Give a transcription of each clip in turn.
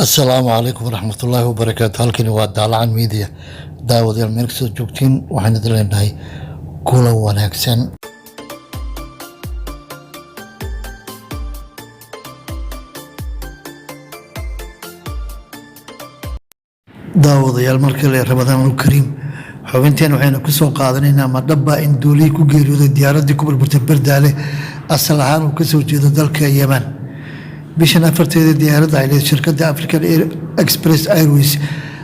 Asalaamu calaykum waraxmatullaahi wabarakaatu. Halkani waa Daalacan Media. Daawadayaal, meel kastoo joogtiin, waxaan idin leenahay kulan wanaagsan. Daawadayaal, markale Ramadaan kariim. Xubinteen waxaynu ku soo qaadanaynaa: ma dhaba in duulihii ku geeriyooday diyaaraddii ku burburtay Bardaale asal ahaan uu kasoo jeedo dalka Yemen? Bishan 4-teeda, diyaaradda ay leedahay shirkadda African Air Express Airways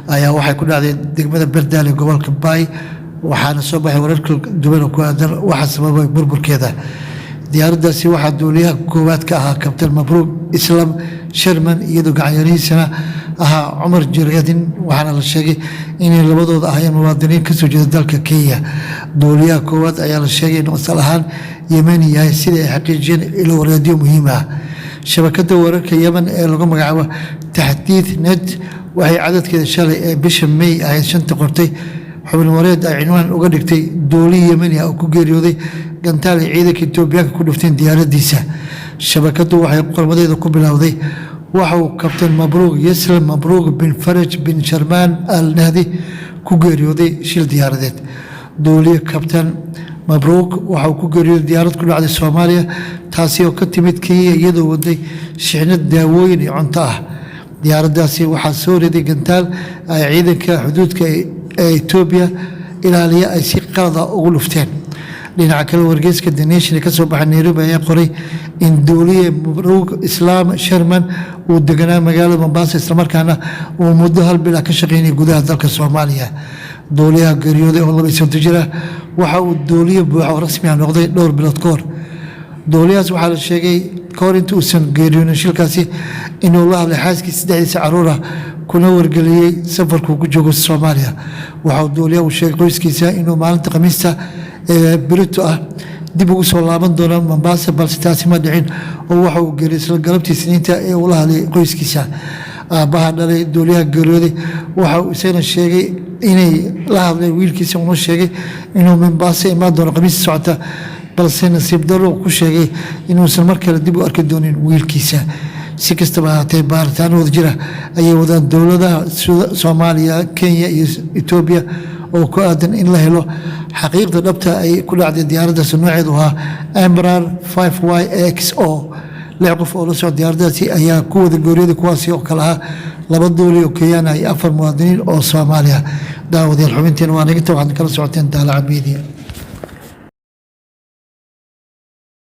ayaa waxay ku dhacday degmada Bardaale, gobolka Baay, waxaana soo baxay warar kala duwan oo ku aadan waxa sababay burburkeeda. Diyaaraddaasi waxaa duuliyaha koowaad ka ahaa Kabtan Mabruuk Islam Sherman, iyadoo gacanyarihiisana ahaa Cumar Jirgadin, waxaana la sheegay inay labadooda ahaayeen muwaadiniin kasoo jeeda dalka Kenya. Duuliyaha koowaad ayaa la sheegay inuu asal ahaan Yemeni yahay, sida ay xaqiijiyeen ilo wareedyo muhiim ah. Shabakadda wararka Yemen ee lagu magacaabo Taxdiid Net waxay cadadkeeda shalay ee bisha May ahayd 5-ta qortay xubin wareed ay cinwaan uga dhigtay "Duuliyi Yemeni ah oo ku geeriyooday gantaal ay ciidanka Itoobiyaanka ku dhufteen diyaaraddiisa". Shabakaddu waxay qormadeeda ku bilowday: "Waxa uu Kabtan Mabruuq Yaslam Mabruuq bin Faraj bin Sharmaan Al Nahdi ku geeriyooday shil diyaaradeed. Duuliye Kabtan Mabruuq waxa uu ku geeriyooday diyaarad ku dhacday Soomaaliya, taasi oo ka timid Kenya, iyadoo waday shixnad daawooyin iyo cunto ah. Diyaaraddaasi waxaa soo riday gantaal ay ciidanka xuduudka ee Etoobiya ilaaliya ay si qalada ugu dhufteen". Dhinaca kale, wargeyska The Nation ee kasoo baxay Nairobi ayaa qoray in duuliye Mabruuq Islaam Sherman uu deganaa magaalada Mombasa, islamarkaana uu muddo hal bil ah ka shaqeynayay gudaha dalka Soomaaliya. Duuliyaha geeriyooday oo 32 jir ah waxa uu duuliye buuxa oo rasmi ah noqday dhowr bilood ka hor. Duuliyahaas waxaa la sheegay ka hor inta uusan geeriyoonin shilkaasi inuu la hadlay xaaskiisa, saddexdiisa caruur ah, kuna wargeliyey safarkuu ku joogo Soomaaliya. Waxa uu duuliyaha uu sheegay qoyskiisa inuu maalinta Khamiista ee berito ah dib ugu soo laaban doono Mombasa, balse taasi ma dhicin oo waxa uu geeriyay isla galabtii Isniinta ee uu la hadlay qoyskiisa. Aabbaha dhalay duuliyaha geeriyooday waxa uu isagana sheegay inay la hadleen wiilkiisa, una sheegay inuu Mombasa imaan doono Khamiista socota, balse nasiib darro ku sheegay inuusan mar kale dib u arki doonin wiilkiisa. Si kastaba ahaatee, baaritaano wada jira ayay wadaan dowladaha Soomaaliya, Kenya iyo Etoobiya oo ku aadan in la helo xaqiiqda dhabta ay ku dhacday diyaaraddaasi nooceedu ahaa Embraer 5 YXO. Lix qof oo la socda diyaaraddaasi ayaa ku wada geeriyooday, kuwaasi oo kale ahaa laba duuli oo Kenyaan ah iyo afar muwaadiniin oo Soomaaliya. Daawadayaal, xubinteena waa naginta. Waxaad kala socoteen Daalaca Media.